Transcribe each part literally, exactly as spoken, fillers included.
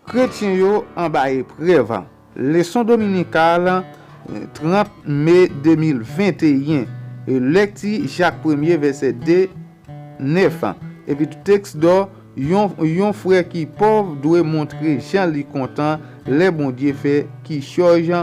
Kretyen yo anba eprèv. Leson dominikal, trant me de mil venteyen. Lekti Jak premye, vèsè de, nèf. Epi tou tèks dò, yon, yon frè ki pòv dwe montre jan li kontan lè Bondye fè kichòj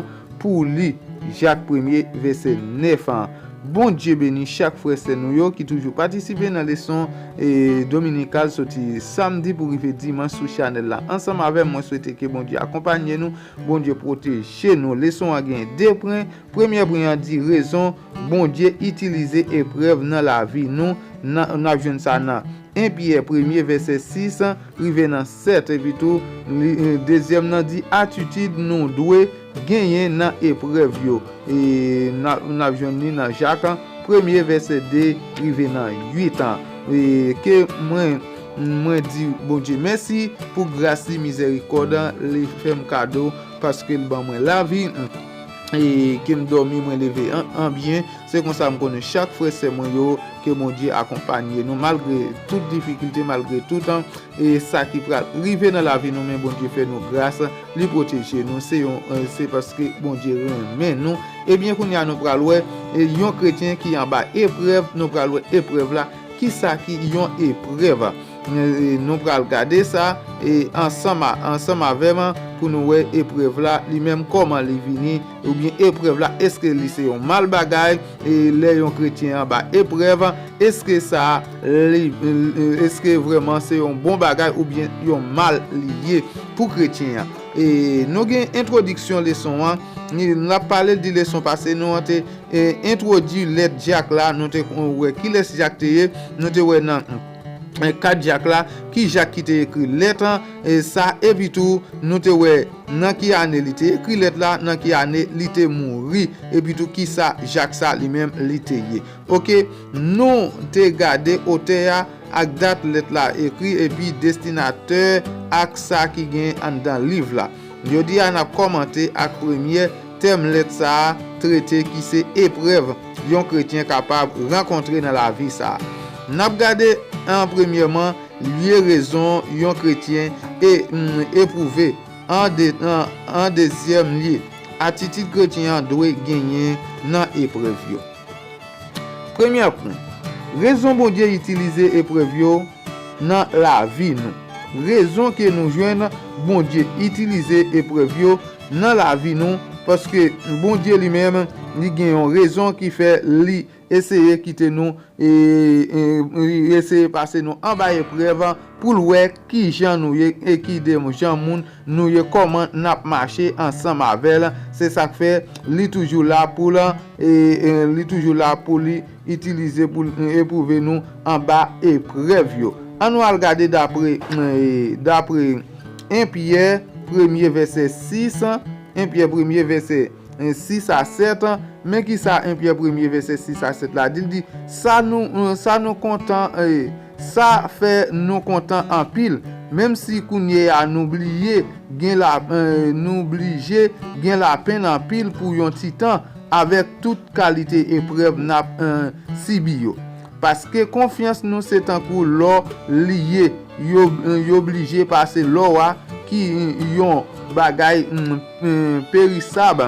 pou li. Jak premye, vèsè nèf an. Bondye beni chak frè sè nou yo ki toujou patisipe nan leson e, dominikal soti samdi pou rive dimanch sou chanèl la. Ansanm avè m, mwen swete ke Bondye akonpanye nou, Bondye pwoteje nou. Leson an gen de pwen. Premye pwen an di rezon Bondye itilize eprèv nan lavi nou. N a, n ap jwenn sa nan en Pyè premye vèsè sis rive nan sèt, epi tou li, e, dezyèm nan di atitid nou dwe genyen nan eprèv yo. E n a, n ap jwenn li nan Jak premye vèsè de rive nan uit an. E ke mwen, mwen di Bondye mèsi pou gras li, mizèrikòd li fè m kado, paske l ban mwen lavi, e ke m dòmi, mwen leve an, an byen. Se konsa m konnen chak frè sè mwen yo, ke Bondye akonpanye nou malgre tout difikilte, malgre tout, e, sa ki pral rive nan lavi nou, men Bondye fè nou gras, li pwoteje nou. Se yon, e, se paske Bondye renmen nou. Ebyen, kounye a nou pral wè, e, yon kretyen ki anba eprèv, nou pral wè eprèv la. Kisa ki yon eprèv? E, nou pral gade sa, e, ansanm a, ansanm avè m pou nou wè eprèv la, li menm kòman li vini, oubyen eprèv la, èske li se yon mal bagay, e, lè yon kretyen anba eprèv, èske sa, li, e, èske vrèman se yon bon bagay oubyen yon mal li ye pou kretyen an? E, nou gen entwodiksyon leson an, n ap pale di leson pase, nou an te e, entwodui lèt Jak la, nou te wè kilès Jak te ye, nou te wè nan, e, kat Jak la, ki Jak ki te ekri lèt an, e, sa, epi tou, nou te wè nan ki ane li te ekri lèt la, nan ki ane li te mouri, epi tou, kisa Jak sa li menm li te ye. Oke, nou te gade otè a ak dat lèt la ekri, epi destinatè ak sa ki gen anndan liv la. Jodi a, n ap kòmante ak premyè tèm lèt sa a trete, ki se eprèv yon kretyen kapab rankontre nan lavi sa a. N ap gade an premyèman lye rezon yon kretyen e, mm, epwouve. An de, an, an dezyèm lye, atitid kretyen an dwe genyen nan eprèv yo. Premyè pwen, rezon Bondye itilize eprèv yo nan lavi nou. Rezon ke nou jwenn Bondye itilize eprèv yo nan lavi nou, paske Bondye li menm, li gen yon rezon ki fè li eseye kite nou, e, e, li eseye pase nou anba eprèv pou l wè ki jan nou ye e ki de jan moun nou ye, kòman n ap mache ansanm avè l. Se sa k fè li toujou la pou l, e, e, li toujou la pou li itilize, pou l epwouve nou anba eprèv yo. Ann nou al gade dapre, e, dapre en Pyè premye vèsè sis, en Pyè premye vèsè sis a sèt, men ki sa en Pyè premye vèsè sis a sèt la di? L di, sa nou, sa nou kontan, e, sa fè nou kontan anpil, menm si kounye a nou bliye gen la, e, nou blije gen lapenn anpil pou yon ti tan, avèk tout kalite eprèv n ap, e, sibi yo. Paske konfyans nou se tankou lò li ye, yo, yo blije pase lò a, ki yon bagay, mm, mm, perisab,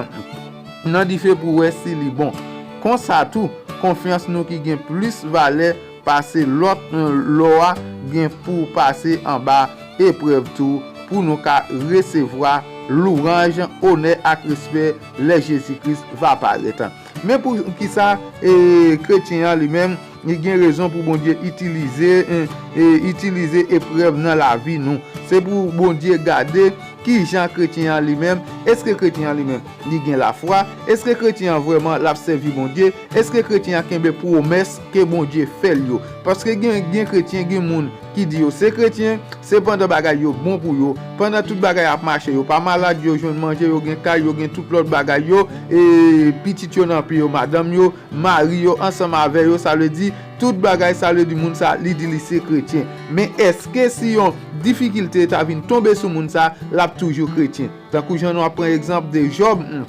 nan dife pou wè si li bon. Konsa tou, konfyans nou ki gen plis valè pase lòt, mm, lò a gen pou pase anba eprèv tou, pou nou ka resevwa louwanj, onè ak respè lè Jezi Kris va parèt. Men poukisa, e, kretyen an li menm, li gen rezon pou Bondye itilize, e, e, itilize eprèv nan lavi nou? Se pou Bondye gade ki jan kretyen an li menm, èske kretyen an li menm, li gen lafwa? Èske kretyen an vrèman l ap sèvi Bondye? Èske kretyen an kenbe pwomès ke Bondye fè l yo? Paske gen, gen kretyen, gen moun ki di yo se kretyen, sepandan bagay yo bon pou yo. Pandan tout bagay ap mache, yo pa malad, yo jwenn manje, yo gen kay, yo gen tout lòt bagay yo, e pitit yo nan pye yo, madanm yo, mari yo ansanm avè yo, sa vle di, tout bagay, sa vle di moun sa, li di li se kretyen. Men èske si yon difikilte ta vin tonbe sou moun sa, l ap toujou kretyen? Tankou jan nou ap pran egzanp de Jòb, hmm,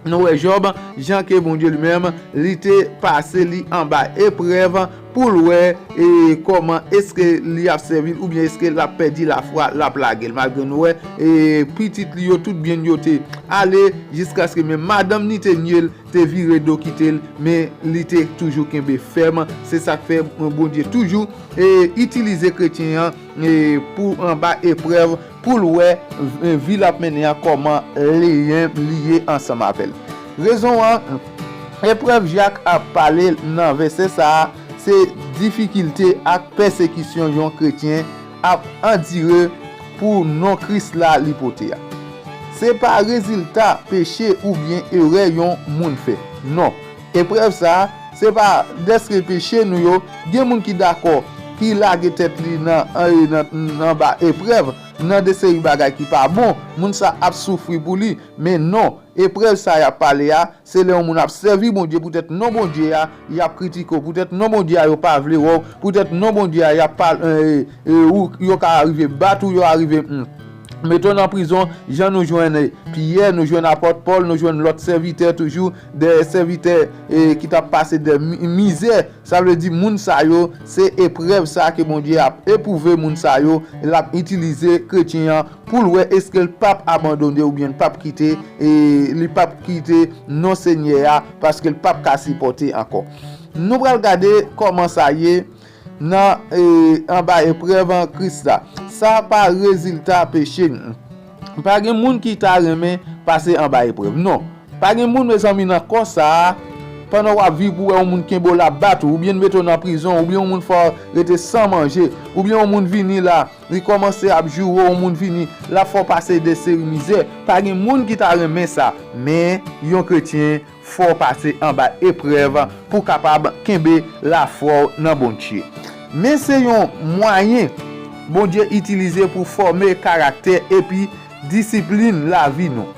Nou wè Jòb, jan ke Bondye li menm, li te pase li anba eprèv pou l wè e kòman èske li ap sèvi l oubyen èske l ap pèdi lafwa, l ap lage l. Malgre nou wè e pitit li yo, tout byen yo te ale, jiskaske menm madanm li te nye l, te vire do kite l, men li te toujou kenbe fèm. Se sa k fè Bondye toujou e itilize kretyen an e pou anba eprèv, pou l wè e vi l ap mennen an kòman li ye ansanm avè l. Rezon an, eprèv Jak ap pale nan vèsè sa a, se difikilte ak pèsekisyon yon kretyen ap andire pou non Kris la li pote a. Se pa rezilta peche oubyen erè yon moun fè. Non. Eprèv sa a, se pa dèske peche nou yo, gen moun ki dakò, ki lage tèt li nan, nan, nan anba eprèv, nan de seri bagay ki pa bon, moun sa ap soufri pou li. Men non, eprèv sa y ap pale a, se lè yon moun ap sèvi Bondye, poutèt non Bondye a, y ap kritike w, poutèt non Bondye a, yo pa vle wè w, poutèt non Bondye a, y ap pale, e, e, ou, yo ka rive bat ou, yo ka rive, hmm, mete w nan prizon, jan nou jwenn, e, Pyè, nou jwenn apòt Pòl, nou jwenn lòt sèvitè toujou, de sèvitè, e, ki t ap pase de mi-, mizè. Sa vle di moun sa yo, se eprèv sa ke Bondye ap epwouve moun sa yo, l ap itilize kretyen an pou l wè èske l p ap abandone oubyen l p ap kite, e, li p ap kite non Senyè a, paske l p ap ka sipòte ankò. Nou pral gade kòman sa ye nan, e, anba eprèv an Kris la. Sa pa rezilta peche. Pa gen moun ki ta renmen pase anba eprèv. Non. Pa gen moun, mezanmi, nan kò sa a, pandan w ap viv pou wè yon moun kenbe w l ap bat ou, oubyen l mete w nan prizon, oubyen yon moun fè w rete san manje, oubyen yon moun vini la, li kòmanse ap joure w, yon moun vini, l ap fè w pase de seri mizè. Pa gen moun ki ta renmen sa, men yon kretyen fò w pase anba eprèv pou w kapab kenbe lafwa w nan Bondye. Men se yon mwayen Bondye itilize pou fòme karaktè epi disiplin lavi nou.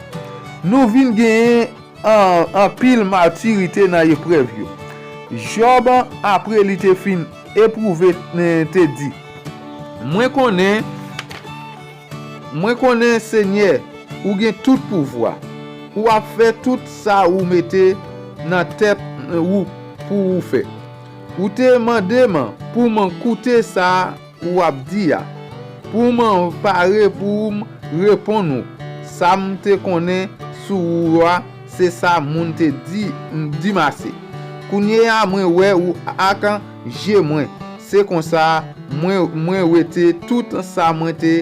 Nou vin genyen an, anpil matirite nan eprèv yo. Jòb, apre li te fin epwouve, eh, te di, Mwen konnen, mwen konnen, Senyè, ou gen tout pouvwa. Ou ap fè tout sa ou mete nan tèt ou pou ou fè. Ou te mande m pou m koute sa ou ap di a, pou m pare pou m reponn ou. Sa m te konnen sou ou a, se sa moun te di, di m ase. Kounye a, mwen wè ou ak je mwen. Se konsa, mwen, mwen wete tout sa mwen te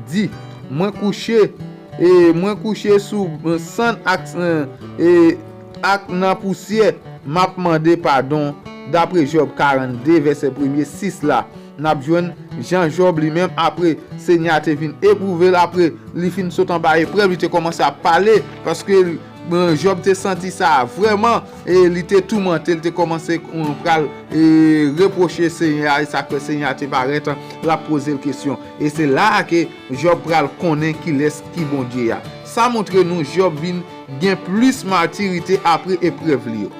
di. Mwen kouche, e mwen kouche sou sann ak, e ak nan pousyè, m ap mande padon. Dapre Jòb karannde, vèsè premye, sis la, n ap jwenn jan Jòb li menm, apre Senyè a te vin epwouve l, apre li fin sot anba eprèv, li te kòmanse ap pale, paske, eh, Jòb te santi sa vrèman, e li te toumante, li te kòmanse, eh, pral, eh, repwoche Senyè a, e sa k fè Senyè a te parèt, l ap poze l kesyon. E se la a ke Jòb pral konnen kilès ki Bondye a. Sa montre nou Jòb vin gen plis matirite apre eprèv li yo.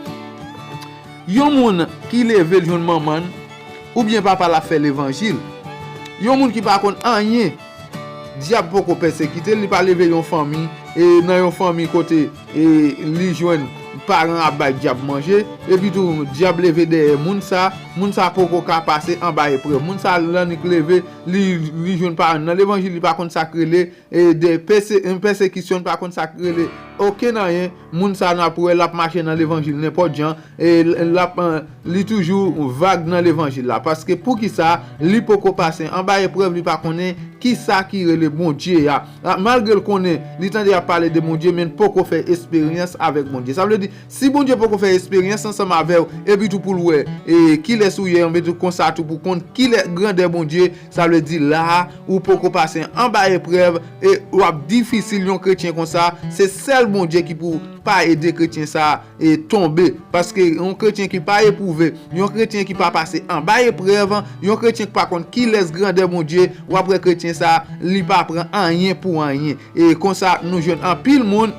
Yon moun ki leve l jwenn manman l oubyen papa l ap fè levanjil. Yon moun ki pa konn anyen, dyab poko pèsekite l, li pa leve yon fanmi, e nan yon fanmi kote, e li jwenn paran ap bay dyab manje, epi tou dyab leve dèyè moun sa, moun sa poko ka pase anba eprèv. Moun sa l annik leve, li, li jwenn paran nan levanjil, li pa konn sa k rele e de pèse-, yon pèsekisyon, l pa konn sa k rele okenn anyen, moun sa n ap wè l ap mache nan levanjil nenpòt jan, e l, l ap, eh, li toujou vag nan levanjil la. Paske poukisa? Li poko pase anba eprèv, li pa konnen kisa ki rele Bondye a. A, malgre l konnen, li tande y ap pale de Bondye, men l poko fè esperyans avèk Bondye. Sa vle di, si Bondye poko fè esperyans ansanm avè w, epi tou pou l wè, e, kilès ou ye, epi tou konsa tou pou konn kilè grandè Bondye, sa vle di la a, ou poko pase anba eprèv, e w ap difisil yon kretyen konsa, se sèl Bondye ki pou pa ede kretyen sa a, e, tonbe. Paske yon kretyen ki pa epwouve, yon kretyen ki pa pase anba eprèv, yon kretyen ki pa konn kilès grandè Bondye, w ap wè kretyen sa a, li pa pran anyen pou anyen. E konsa, nou jwenn anpil moun,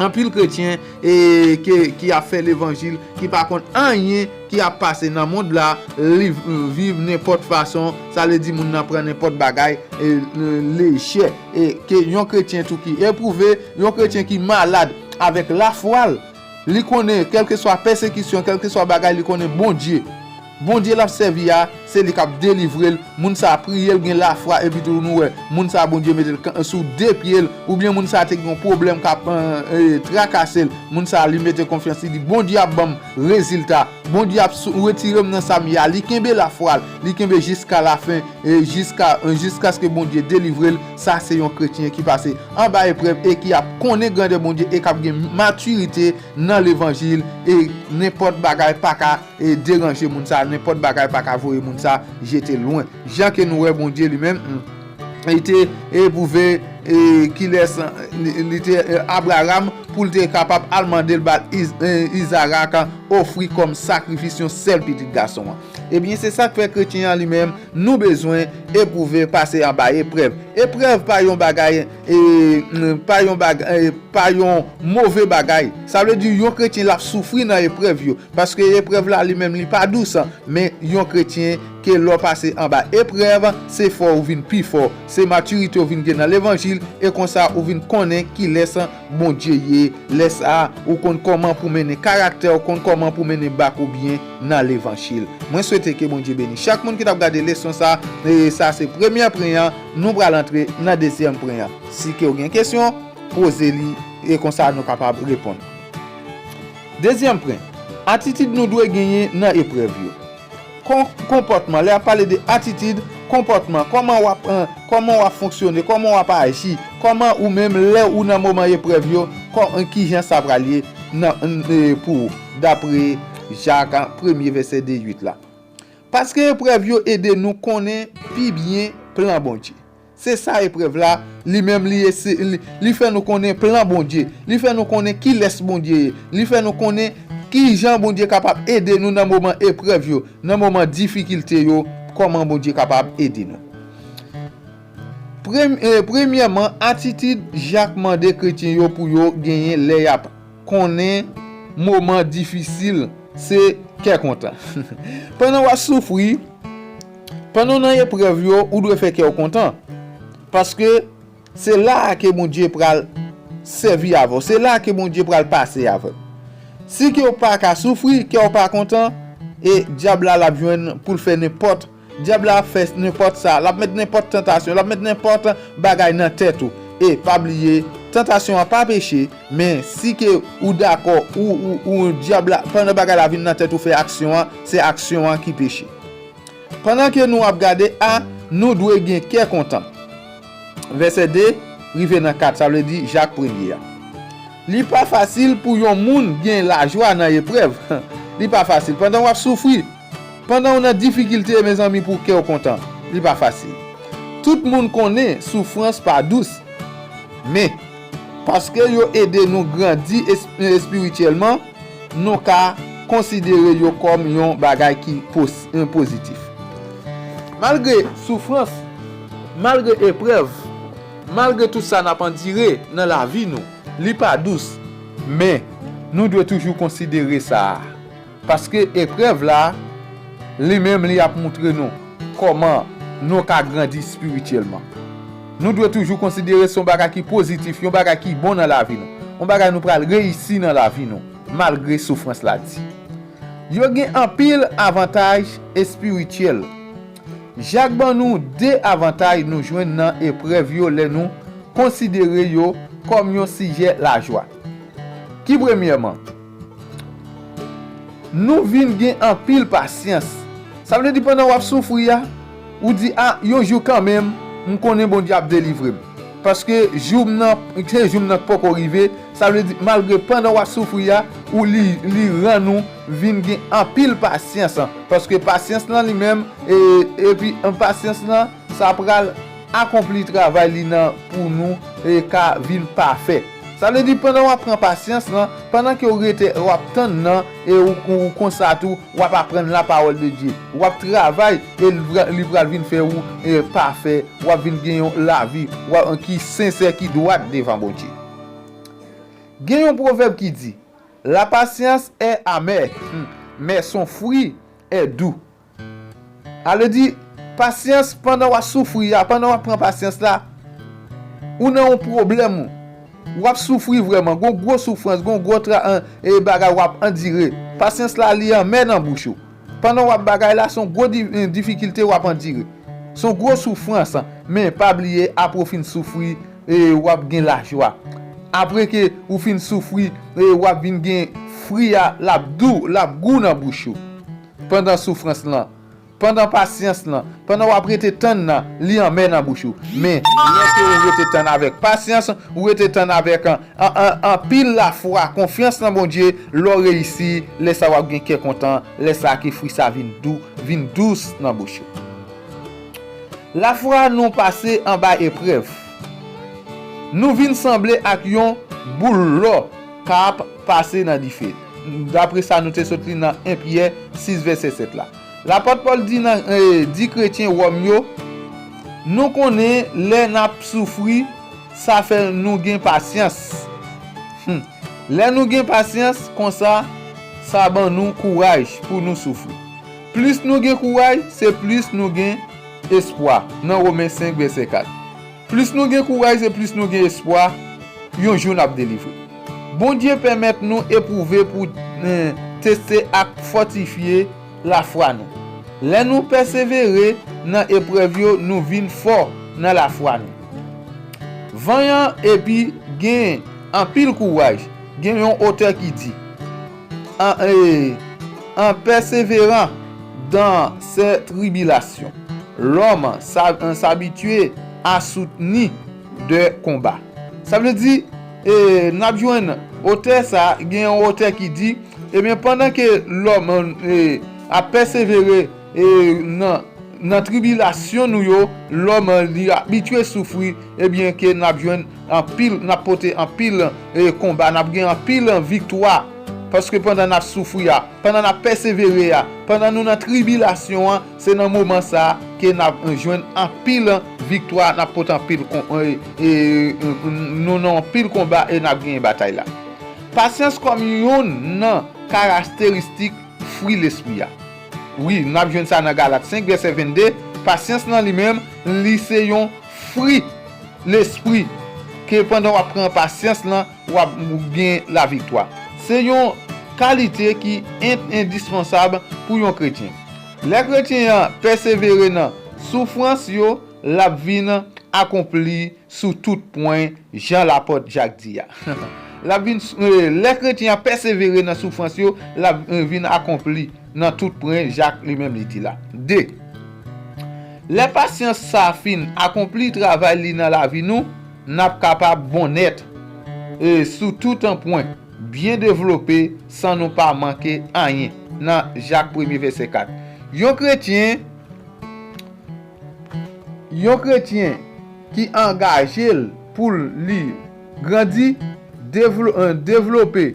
anpil kretyen, e ke, ki ap fè levanjil, ki pa konn anyen ki ap pase nan mond la, li v-, viv nenpòt fason, sa vle di moun nan pran nenpòt bagay, e, lejè. E ke yon kretyen tou ki epwouve, yon kretyen ki malad, avèk lafwa l. Li konnen, kèlkeswa pèsekisyon, kèlkeswa bagay, li konnen Bondye. Bondye l ap sèvi a, se li k ap delivre l. Moun sa a priye, l gen lafwa, epi tou nou wè, moun sa a Bondye mete l kan- sou de pye l, oubyen moun sa a te gen yon pwoblèm k ap, eh, eh, trakase l. Moun sa a, li mete konfyans, li di, Bondye ap ban m rezilta. Bondye ap sou- retire m nan sa m ye a. Li kenbe lafwa l, li kenbe jiska lafen, e jiska, jiskaske Bondye delivre l. Sa se yon kretyen ki pase anba eprèv e ki ap konnen grandè Bondye e k ap gen matirite nan levanjil, e nenpòt bagay pa ka, e, deranje moun sa, nenpòt bagay pa ka voye moun sa jete lwen. Jan ke nou wè Bondye li menm, li te epwouve, e, kilès, li, li te, e, Abraram pou l te kapab al mande l ba l Iz- e, Izarak ofri kòm sakrifis yon sèl pitit gason an. Ebyen, se sa k fè kretyen an li menm, nou bezwen epwouve, pase anba eprèv. Eprèv pa yon bagay, e, pa yon bagay, e, pa yon move bagay. Sa vle di yon kretyen l ap soufri nan eprèv yo, paske eprèv la li menm li pa dous, men yon kretyen ke lè w pase anba eprèv, se fè w vin pi fò, se matirite w vin gen nan levanjil, e konsa ou vin konnen kilès Bondye ye. Lè sa a, ou konn kòman pou mennen karaktè, ou konn kòman pou mennen bak ou byen nan levanjil. Mwen swete ke Bondye beni chak moun ki t ap gade leson sa, e sa se premyè pwen an, nou pral antre nan dezyèm pwen an. Si ke w gen kesyon, poze li, e konsa nou kapab reponn. Dezyèm pwen, atitid nou dwe genyen nan eprèv yo. Kon- konpòtman, lè y ap pale de atitid, konpòtman, kòman w ap, eh, kòman w ap fonksyone, kòman w ap aji, kòman ou menm, lè ou nan moman eprèv yo, kò- kijan sa pral ye nan, eh, pou ou, dapre Jak, premye vèsè de uit la. Paske eprèv yo ede nou konnen pi byen plan Bondye. Se sa eprèv la, li menm li, ese- li, li fè nou konnen plan Bondye, li fè nou konnen kilès Bondye ye, li fè nou konnen kijan Bondye kapab ede nou nan moman eprèv yo, nan moman difikilte yo, kòman Bondye kapab ede nou. Prem- eh, premyèman, atitid Jak mande kretyen yo pou yo genyen lè y ap konnen moman difisil, se kè kontan. Pandan w ap soufri, pandan w nan eprèv yo, ou dwe fè kè w kontan. Paske se la a ke Bondye pral sèvi avè w. Se la a ke Bondye pral pase avè w. Si ke w pa ka soufri, kè w pa kontan, e dyab la l ap jwenn pou l fè nenpòt Dyab la ap fè nenpòt sa, l ap met nenpòt tantasyon, l ap met nenpòt bagay nan tèt ou. E pa bliye, tantasyon an pa peche, men si ke ou dakò, ou, ou, ou dyab la, pandan bagay la vin nan tèt ou fè aksyon an, se aksyon an ki peche. Pandan ke nou ap gade a, nou dwe gen kè kontan. Vèsè de rive nan kat, sa vle di Jak premye a. Li pa fasil pou yon moun gen lajwa nan eprèv. Li pa fasil. Pandan w ap soufri, pandan w nan difikilte, mezanmi, pou kè w kontan, li pa fasil. Tout moun konnen soufrans pa dous, men, paske yo ede nou grandi es- espirityèlman, nou ka konsidere yo kòm yon bagay ki pos- pozitif. Malgre soufrans, malgre eprèv, malgre tout sa n ap andire nan lavi nou, li pa dous, men nou dwe toujou konsidere sa a. Paske eprèv la, li menm, li ap montre nou kòman nou ka grandi espirityèlman. Nou dwe toujou konsidere se yon bagay ki pozitif, yon bagay ki bon nan lavi nou, yon bagay nou pral reyisi nan lavi nou, malgre soufrans la di. Yo gen anpil avantaj espirityèl. Jak ban nou de avantaj nou jwenn nan eprèv yo lè nou konsidere yo kòm yon sijè lajwa. Ki premyèman, nou vin gen anpil pasyans. Sa vle di pandan w ap soufri a, ou di, a, yon jou kanmenm, m konnen Bondye ap delivre m. Paske jou m nan, se jou m nan k poko rive, sa vle di malgre pandan w ap soufri a, ou li, li rann ou vin gen anpil pasyans. Paske pasyans lan li menm, e, epi, pasyans lan, sa pral akonpli travay li nan pou nou, e, ka vin pafè. Sa vle di pandan w ap pran pasyans lan, pandan ke w rete, w ap tann nan, e ou, ou konsa tou, w ap aprann lapawòl de Dye. W ap travay, e li pra- li pral vin fè ou, e, pafè. W ap vin gen yon lavi w ap- ki sensè, ki dwat devan Bondye. Gen yon pwovèb ki di, la patience est amère, hmm, mais son fruit est doux. Ale di, pasyans, pandan w ap soufri a, pandan w ap pran pasyans la, ou nan yon pwoblèm, ou. W ap soufri vrèman, gon gwo soufrans, gon gwo tra, e bagay w ap andire. Pasyans la, li anmè nan bouch ou. Pandan w ap bagay la, se yon gwo di- difikilte w ap andire. Se yon gwo soufrans, men pa bliye, apre w fin soufri, e w ap gen lajwa. Apre ke ou fin soufri, e w ap vin gen fwi a, l ap dou, l ap gou nan bouch ou. Pandan soufrans lan, pandan pasyans lan, pandan w ap rete tann nan, li anmè nan bouch ou. Men, lè ke ou rete tann avèk pasyans, ou rete tann avèk an, an, an, anpil lafwa, konfyans nan Bondye, lè w reyisi, lè sa w ap gen kè kontan, lè sa ke fwi sa vin dou, vin dous nan bouch ou. Lafwa nou pase anba eprèv. Nou vin sanble ak yon boul lò k ap pase nan dife. Dapre sa nou te sot li nan en Pyè sis vèsè sèt la. Lapòt Pòl di nan, e, di kretyen Wòm yo, nou konnen lè n ap soufri, sa fè nou gen pasyans. Hmm. Lè nou gen pasyans konsa, sa ban nou kouraj pou nou soufri. Plis nou gen kouraj, se plis nou gen espwa, nan Women senk vèsè kat. Plis nou gen kouraj, se plis nou gen espwa, yon jou n ap delivre. Bondye pèmèt nou epwouve pou, eh, teste ak fòtifye lafwa nou. Lè nou pèsevere nan eprèv yo, nou vin fò nan lafwa nou. Vanyan epi gen anpil kouraj. Gen yon otè ki di, en, eh, en persévérant dans ses tribulations, l'homme s'a- s'habitue à soutenir des combats. Sa vle di, e, n ap jwenn otè sa, gen yon otè ki di, ebyen, pandan ke lòm, e, ap pèsevere, e, nan, nan tribilasyon nou yo, lòm li abitye soufri, ebyen, ke n ap jwenn anpil, n ap pote anpil, e, konba, n ap gen anpil viktwa. Paske pandan n ap soufri a, pandan n ap pèsevere a, pandan nou nan tribilasyon an, se nan moman sa a ke n ap jwenn anpil viktwa, n ap pote anpil kon- e, e, nou nan anpil konba e n ap genyen batay la. Pasyans kòm youn nan karakteristik fwi Lespri a. Wi, n ap jwenn sa nan Galat senk, vèsè vennde. Pasyans nan li menm, li se yon fwi Lespri, ke pandan w ap pran pasyans lan, w ap gen laviktwa. Se yon kalite ki en- endispansab pou yon kretyen. Lè kretyen an pèsevere nan soufrans yo, l ap vin akonpli sou tout pwen, jan lapòt Jak di a. L ap vin, eh, lè kretyen an pèsevere nan soufrans yo, l ap, eh, vin akonpli nan tout pwen, Jak li menm li di la. De. Lè pasyans sa fin akonpli travay li nan lavi nou, n ap kapab bon nèt, e sou tout pwen, byen devlope, san nou pa manke anyen, nan Jak premye vèsè kat. Yon kretyen, yon kretyen ki angaje l pou li grandi, devlo- eh, devlope,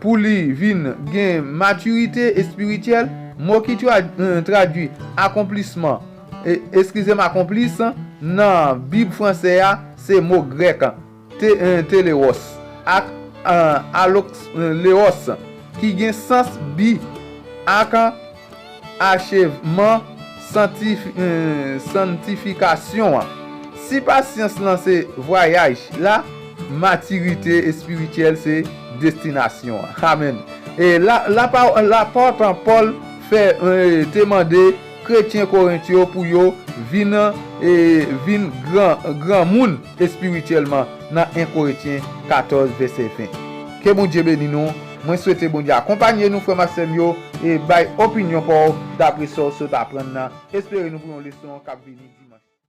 pou li vin gen matirite espirityèl, mo ki tra- eh, tradui akonplisman, e, eskize m, akonplis, nan Bib franse a, se mo grèk, te- eh, teleos, ak, eh, alox- eh, leos, ki gen sans bi ak achevman santifi- eh, santifikasyon an. Si pasyans lan se vwayaj la, matirite espirityèl se destinasyon an. Amèn. E la, la, pa- lapòt Pòl fè, eh, te mande kretyen Korent yo pou yo vin, eh, vin gran, granmoun espirityèlman nan en Korentyen katòz, vèsè ven. Ke Bondye beni nou. Mwen swete Bondye akonpanye nou, frè m ak sè m yo, e bay opinyon pa w dapre sa w sot aprann nan. Espere nou pou yon leson k ap vini dimanch.